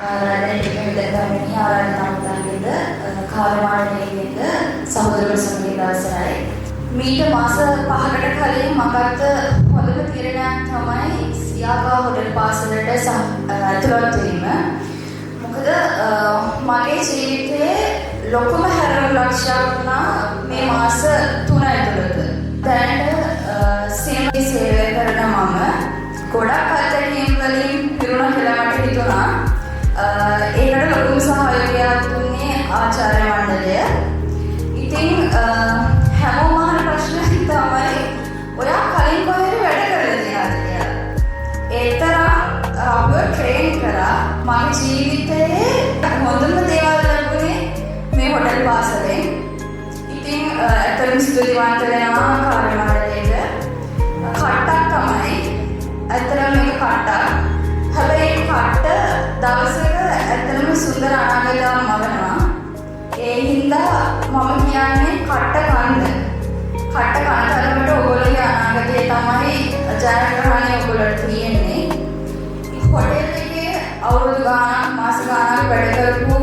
ආරාධනයට පැමිණි ආරාධිත අමුත්තන්ගේද, කාර්ය මණ්ඩලයේද, සහෝදර සමගින් අවසරයි. මීට මාස 5කට කලින් මම ගත්ත හොඳම තීරණයක් තමයි සියාකා හොටෙල් පාසලට ඇතුළත් වීම. මොකද මගේ ජීවිතයේ ලොකුම හැරවුම් ලක්ෂයක් වුණා මේ මාස 3 ඇතුළත. දැනට සිනමා සේවය කරන මම ගොඩක් අත්දැකීම් වලින් පිරුණා කියලා මට හිතුණා. ඒකට ලොකුම සහයෝගයක් දුන්නේ ආචාර්ය මණ්ඩලය. ඉතින් හැමෝම අහන ප්‍රශ්නයක් තමයි ඔයා කලින් කොහේද වැඩ කරලා තියෙනවද කියලා. ඒ තරම් අපිව ට්‍රේන් කරා. මගේ ජීවිතයේ හොඳම දේවල් ලැබුණේ මේ හොටෙල් පාසලෙන්. ඉතින් ඇත්තටම ස්තුතිවන්ත වෙනවා කාර්ය මණ්ඩලයට. කට්ටක් තමයි. ඇත්තටම මේක කට්ටක්. හැබැයි ඒ කට්ට දවසක ඇත්තටම සුන්දර අනාගතයක් මවනවා. ඒ හින්දා මම කියන්නේ කට්ට කන්න. කට්ට කන තරමට ඔයගොල්ලෝගේ අනාගතය තමයි ජයග්‍රහණය ඔයගොල්ලන්ට තියෙන්නේ. හොටෙල් එකේ අවුරුදු ගාණක්, මාස ගාණක් වැඩ කරපු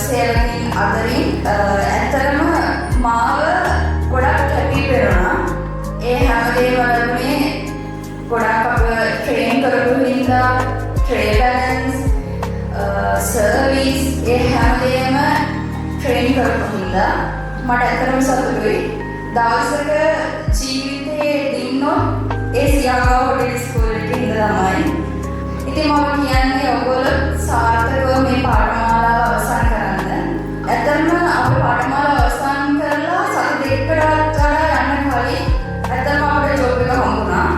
සේවකින් අතරින් ඇත්තටම මාව ගොඩක් කැපී පෙනුණා. ඒ හැමදේම ලැබුණේ ගොඩක් අප ට්‍රේන් කරපු හින්දා. ට්‍රේ බැලන්ස්, සර්විස්, ඒ හැමදේම ට්‍රේන් කරපු හින්දා මට ඇත්තටම සතුටුයි. දවසක ජීවිතේ දින්නොත් ඒ සියාගාව හොටෙල් ස්කූල් එකේ ඉඳලා තමයි. ඉතින් මම කියන්නේ ඔයගොල්ලෝ සාර්ථකව මේ පාඨමාලාව අවසන් කරන්න. ඇත්තටම අපේ පාඨමාලාව අවසන් කරලා සති 2කටවත් වඩා යන්න කලින් ඇත්තටම අපිට ජොබ් එක හම්බුණා.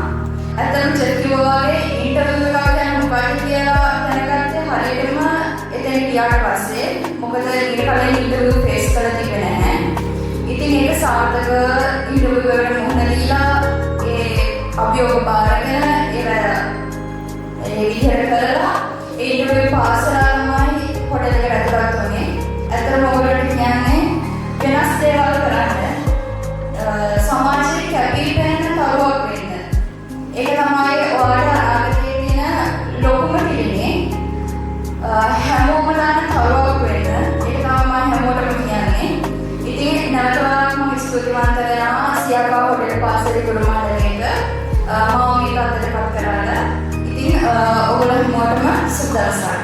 ඇත්තටම චෙෆ් කිව්වා වගේ ඉන්ටර්විව් එකක් යන මොකක්ද කියලා දැනගත්තේ හරියටම එතන ගියාට පස්සේ. මොකද ඊට කලින් ඉන්ටර්විව් ෆේස් කරලා තිබ්බේ නැහැ. ඉතින් ඒක සාර්ථක ඉන්ටර්විව් එකට මුහුණ දීලා, ඒ අභියෝග බාරගෙන, ඒ ඒ විදිහට කරලා, ඒ ඉන්ටර්විව් පාස් වෙලා තමයි හොටෙල් එකට ඇතුළත් වුණේ. ඇත්තටම ඔයගොල්ලන්ට කියන්නේ වෙනස් දේවල් කරන්න. සමාජයේ කැපී පෙනෙන තරුවක් වෙන්න. ඒක තමයි ඔයාලට අනාගතයේ තියෙන ලොකුම තිළිණේ. හැමෝම දන්න තරුවක් වෙන්න. ඒක තමයි මම හැමෝටම කියන්නේ. ඉතින් නැවත වරක් මම ස්තුතිවන්ත වෙනවා සියාකා හොටෙල් පාසලේ ගුරු මණ්ඩලයට මාව මේ තත්ත්වයට පත් කරාට. ඉතින් ඔයගොල්ලෝ හැමෝටම සුබ දවසක්.